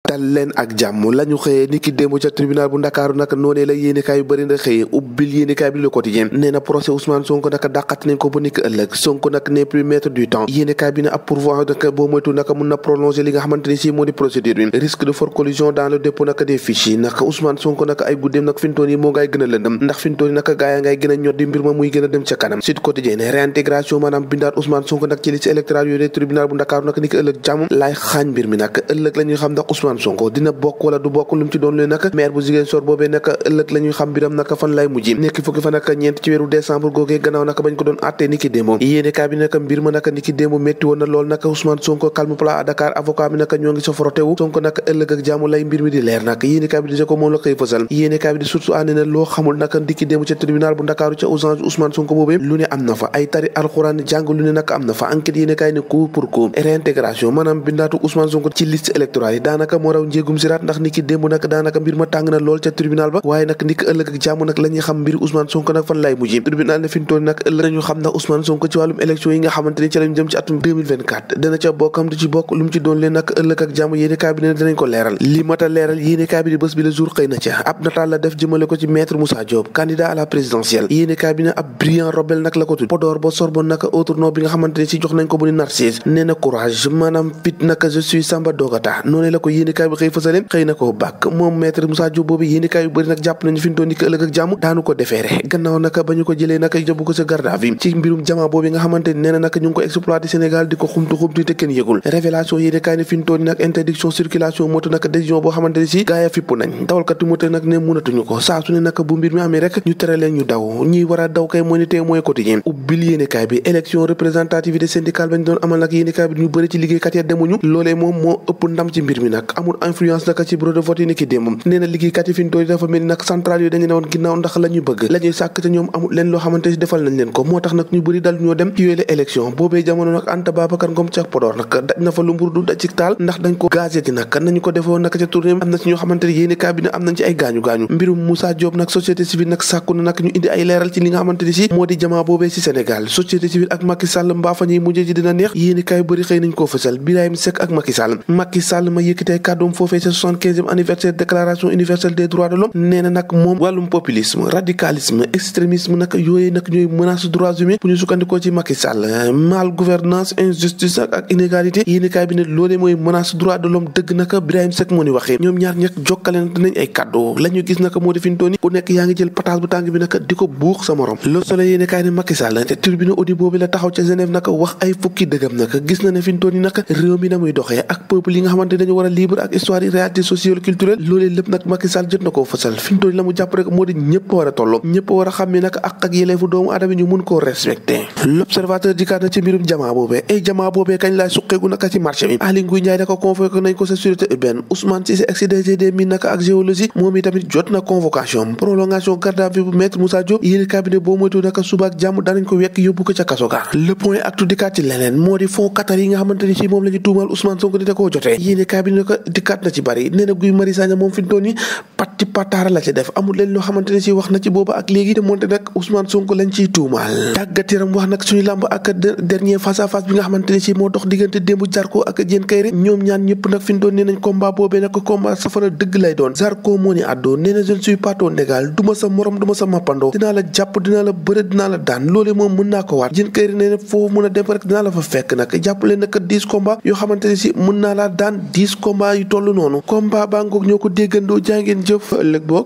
dal leen ak jàmm la ñu xëyee ni ki démb ca tribunal bu Ndakaaru nag noonee la yéenekaay yu bëri na xëyee ubbil yéenekaay bi Le Quotidien nee na procès Ousmane Sonko nag dàqat nañ ko ba ni ki ëllëg Sonko nag n'est plus maître du temps yéenekaay bi ne ab pourvoi nag boo moytu nag mun na prolonger li nga xamante ni si moo di procédure bi risque de forte collision dans le dépôt nag des fichiers nag Ousmane Sonko nag ay guddeem nag fintoon yi moo ngay gën a lëndëm ndax fintoon yi nag gaa yaa ngay gën a ñor di mbir ma muy gën a dem ca kanam Sud Quotidien ne réintégration maanaam bindaat Ousmane Sonko nag ci liste électorale yooyu tribunal bu Ndakaaru nag ni ki ëllëg jàmm laay xaañ mbir mi nag ëllëg la ñuy xam ndax Ousmane Sonko dina bokk wala du bokk lu mu ci doon leen nag maire bu Ziguinchor boobee nag ëllëg la ñuy xam mbiram nag fan lay mujj nekk fukki fan ak ñeent ci weeru décembre googee gannaaw nag bañ ko doon àttee ni ki démb yéene kaa bi nag mbir ma nag ni ki démb métti woon na lool nag Ousmane Sonko calme plat à Dakar avocat bi nag ñoo ngi sa forotewu Sonko nag ëllëg ak jàmm lay mbir mi di leer nag yéene kaa bi di ko moom la xëy fësal yéene kaa bi di surtout ànd na loo xamul nag di ki démb ca tribunal bu Ndakaaru ca audience Ousmane Sonko boobee lu ne am na fa ay tari alxuraan jàng lu ne nag am na fa enquête yéene kaay ne coup pour coup réintégration maanaam bindaatu Ousmane Sonko ci liste électorale yi daanaka moo raw njéegum siraat ndax ni ki démb nag daanaka mbir ma tàng na lool ca tribunal ba waaye nag ni ki ëllëg ak jàmm nag la ñuy xam mbiri Ousmane Sonko nag fan lay mujj tribunal ne fi ñu toll nag ëllëg nañu xam ndax Ousmane Sonko ci wàllum élection yi nga xamante ni ci lañu jëm ci atum 2024 dana ca bokkam du ci bokk lu mu ci doon leen nag ëllëg ak jàmm yéene kaay bi ne dinañ ko leeral li mata leeral yéene kaay bi di bés bi le jour xëy na ca ab nataal la def jëmale ko ci maître Moussa Diop candidat à la présidentielle yéene kaay bi ne ab brillant rebelle nag la ko tudd Podor ba Sorbonne nag autre nom bi nga xamante ni ci jox nañ ko bu ni Narcisse nee na courage maanaam fit naka je suis Samba Dogata noonu la ko yéenekaay bi xëy fësale xëy na ko bàkk moom maître Moussa Diop boobu yéenekaay yu bëri nag jàpp nañu fi mu toll nii ëllëg ak jàmm daanu ko defeere gannaaw naka ba ñu ko jëlee naka yóbbu ko sa garde à vue ci mbirum jamaa boobu nga xamante ni nee na naka ñu ngi ko exploité Sénégal di ko xumtu te kenn yëgul révélation yéenekaay ne fi mu toll nii nag interdiction circulation moto nag décision boo xamante ni si gaa ya fipp nañ dawalkati moto nag ne mënatuñu ko saa su ne naka bu mbir mi amee rek ñu tere leen ñu daw ñuy war a daw kay mooy ni tey mooy quotidien ubbil yéenekaay bi élection représentativité syndicale bañ doon amal nag yéenekaay bi ñu bëri ci liggéeykat ya demuñu loolee moom moo ëpp ndam ci mbir mi nag amul influence naka ci bureau de vote yi ni ki démb nee na liggéeykat yi fi ñu toll dafa mel ni nag centrale yooyu dañu ne woon ginnaaw ndax la ñuy bëgg la ñuy sàkk te ñoom amul leen loo xamante ni defal nañ leen ko moo tax nag ñu bëri dal ñoo dem ci yooyu la élection boobee jamono nag Anta Babacar Ngom ca Podor nag daj na fa lu mbur du daj ci taal ndax dañ ko gazé ti nag nañu ko defoo nag ca tournée am na ci ñoo xamante ni yéenekaay bi ne am nañ ci ay gaañu-gaañu mbirum Moussa Diop nag société civile nag sàkku na nag ñu indi ay leeral ci li nga xamante ni si moo di jamaa boobee ci Sénégal société civile ak Macky Sall mbaa fa ñuy mujjee ji dina neex yéenekaay bëri xëy nañ koo fësal Birahim Seck ak Macky Sall ma yëkkitee kàddoom foofee ca 75e anniversaire déclaration universelle des droits de l'homme nee na nag moom wàllum populisme radicalisme extrémisme nag yooyu nag ñooy menace droits humains bu ñu sukkandikoo ci Macky Sall mal gouvernance injustice ak inégalité yéenekaay bi ne loolee mooy menace droits de l'homme dëgg naka Birahim Seck moo ni waxee ñoom ñaar ñett jokkalante nañ ay kàddu la ñu gis naka moo di fi ñu tooni ku nekk yaa ngi jël pataas bu tàng bi naka di ko buux sa morom Le Soleil yéenekaay ne Macky Sall te tribunal audit boobu la taxaw ca Genève naka wax ay fukki dëggam naka gis na ne fi ñu tooni naka réew mi na muy doxee ak peuple yi nga xamante dañu war a libre ak histoire yi réalité socio-culturelle loolee lépp nag Macky Sall jot na koo fësal fi ñu tooni la mu jàpp rek moo di ñëpp war a tolloo ñëpp war a xam ne naka ak yelleefu doomu aadama ñu mun koo respecté L'Observateur dikkaat na ci mbirum jamaa boobee ay jamaa boobee kañ laay suqeeku naka ci marché bi Aly Ngouille Ndiaye naka convoqué nañ ko sa sûreté urbaine Ousmane Cissé ex-DG des mines naka ak géologie moom i tamit jot na convocation prolongation garde à vue bu maître Moussa Diop yéen cabinet boo moytu naka suba ak jàmm danañ ko wekk yóbbu ko ca kaso ga Le Point Actu dikkaat ci leneen moo di fonds Qatar yi nga xamante ni ci moom la ñu tuumal Ousmane Sonko dina koo jotee yéen cabinet naka dikkaat na ci bari nee na Guy Marius Sagna moom fi mu toll nii patti pataara la ci def amul leen loo xamante ne ci wax na ci booba ak léegi te moonte nag Ousmane Sonko lañ ciy tuumaal tàggat yaram wax nag suñu làmb ak dernier face à face bi nga xamante ne ci moo dox diggante démb Zarko ak Diène Kaïré ñoom ñaan ñëpp nag fi mu doon nee nañ combat boobee nag combat safara dëgg lay doon Zarko moo ni àddoo nee na je ne suis pas ton égal duma sa morom duma sa mappandoo dinaa la jàpp dinaa la bëre dinaa la daan loolee moom mën naa ko waat Diène Kaïré nee na foo mën a dem rek dinaa la fa fekk nag jàppale nag 10 combat yoo xamante ne ci mën naa laa daan 10 combat yu toll noonu combat baa ngoog ñoo ko déggandoo jàngeen jëf ëllëg boog